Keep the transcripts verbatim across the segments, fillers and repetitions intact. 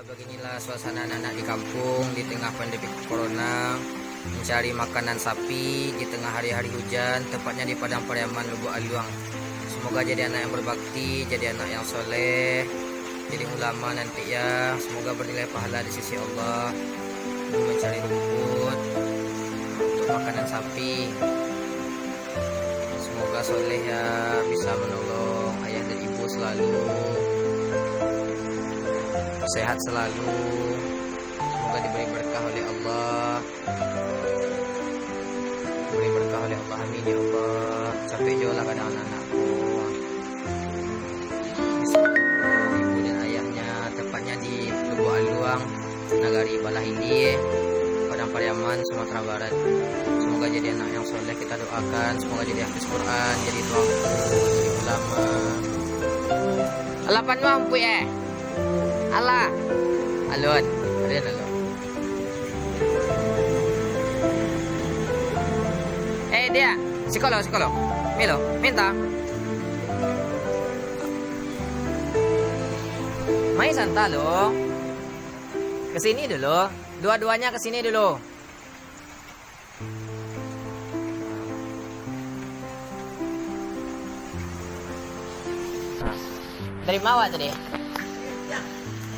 Beginilah suasana anak-anak di kampung di tengah pandemi corona, mencari makanan sapi di tengah hari-hari hujan, tepatnya di Padang Pariaman, Lubuk Aluang. Semoga jadi anak yang berbakti, jadi anak yang soleh, jadi ulama nanti ya. Semoga bernilai pahala di sisi Allah. Mencari rumput untuk makanan sapi. Semoga soleh ya, bisa menolong ayah dan ibu selalu, sehat selalu. Semoga diberi berkah oleh Allah. Diberi berkah oleh Allah. Amin ya Allah. Capek jo lah kadang anak-anakku. Ibu dan ayahnya, tepatnya di Lubuk Aluang, Nagari Balah Ilie, Padang Pariaman, Sumatera Barat. Semoga jadi anak yang soleh, kita doakan. Semoga jadi hafiz Quran, jadi tuanku, jadi ulama. Alah, panuah ampuik, eh. Alah. Alun. Alun, alun. Eh, dia. Siko lo, siko lo. Milo, minta. Mai santa lo. Ke sini dulu. Dua-duanya ke sini dulu. Nah, dari ma awak tadi?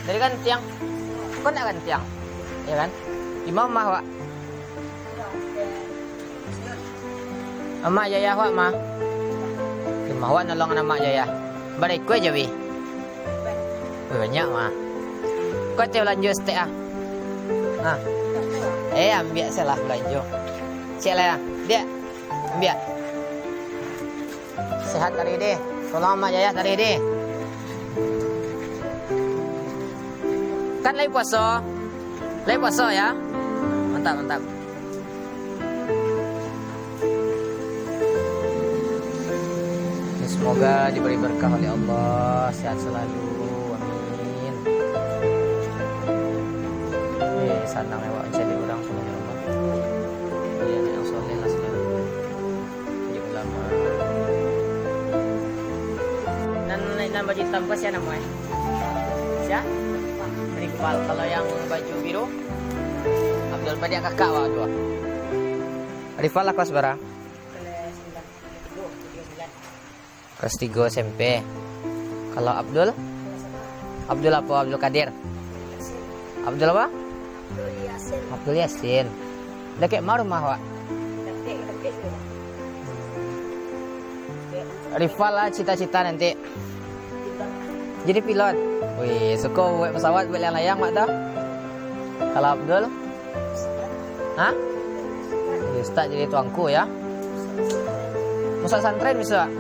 Dari Gantiang. Kau nak Gantiang? Ya kan? Di ma rumah awak? Amak jo ayah awak ma? Di ma awak nolongan amak jo ayah? Bara iko jo, Wi? Wih, banyak mah. Kau cek balanjo saketek ah. Nah. Eh, ambiak salah balanjo. Cek lah ya. Diak. Ambiak. Sehat tadi deh. Tolong amak jo ayah tadi deh. Kan lagi puaso. Lagi puaso ya. Mantap, mantap. Ya, semoga diberi berkah oleh Allah, sehat selalu. Amin. Eh, sanang awak mancari urang tu, ya Allah. Jadi anak yang soleh lah selalu. Jadi ulama. Nan, nan baju hitam ko sia namo eh? Sia? Rival. Kalau yang baju biru? Abdul, padiak kakak awak tu. Rival lah kelas bara? Kelas tigo S M P. Kalau Abdul? Abdul apo? Abdul Kadir? Abdul apo? Abdul Yasin. Dakek ma rumah awak? Rival lah cita-cita nanti. Jadi pilot. Wih, suko buek pesawat, buek layang-layang, mak tu. Kalau Abdul? Hah? Jadi ustaz, jadi tuanku ya. Masuak santren bisuak.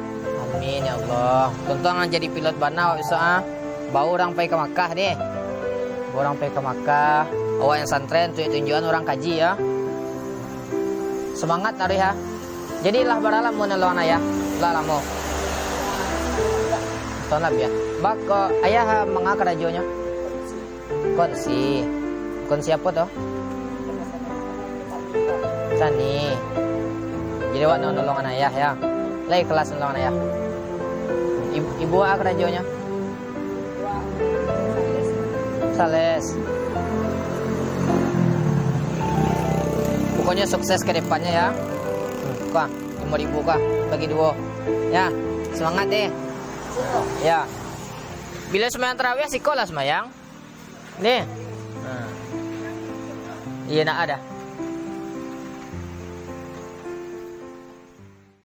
Amin ya Allah. Tuntuang jadi pilot bana awak bisuak ah. Bawa urang pai ka Makkah deh. Bawa urang pai ka Makkah. Awak yang santren, tunjuk-tunjukan urang kaji ya. Semangat taruih ya. Jadi lah bara lamo nolongan ayah? Lah lamo. Tahun labiah. Bako ayah manga karajonyo? Konsi. Konsi apo tu? Tani. Jadi awak nolongan ayah ya. Lai ikhlas nolongan ayah. Ibu, ibu awak karajonyo? Sales. Pokoknya sukses ke depannya ya. Hmm, kah, lima ribu kah, bagi duo. Ya, semangat deh. Ya. Bila sembahyang tarawih, siko lah sembahyang. Nih. Nah. Iya, nak ada.